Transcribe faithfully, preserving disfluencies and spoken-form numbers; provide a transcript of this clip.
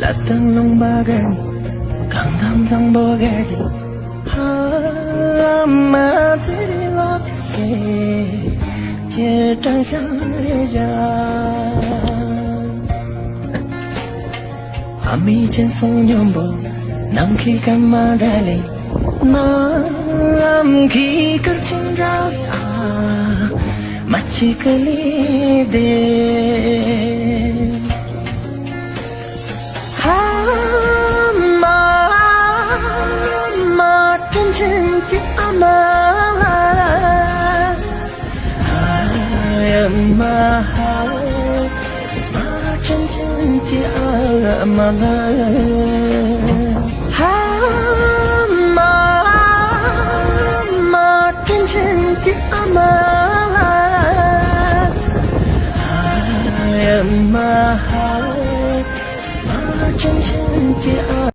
ལབ་དང་ལུང་པ་ག་ནི། གང་དང་བཟང་པོ་ག་གི། ཧ་མ་ཚེ་རི་ལོ་ཅི་སེ། ཅེ་ཀྲང་ཤང་རེ་བཞག་ཨ་མའི་སྤྱན་ཟུང་སྙོམས་པོ། ནམ་མཁའི་སྐར་མ་འདྲ་ལེ། ནམ་མཁའི་སྐར་ཆེན་འདྲ་བའི་ཨ། མ་ཅི་ཀ་ལི་དེ། ཧ་མ་མ་དྲིན་ཆེན་གྱི་ཨ་མ་ལ། ཧ་མ་ཧ་མ་དྲིན་ཆེན་གྱི་ཨ་མ་ལ། ཧ་མ་མ་དྲིན་ཆེན་གྱི་ཨ་མ་ལ། ཧ་མ་ཧ་མ་དྲིན་ཆེན་གྱི་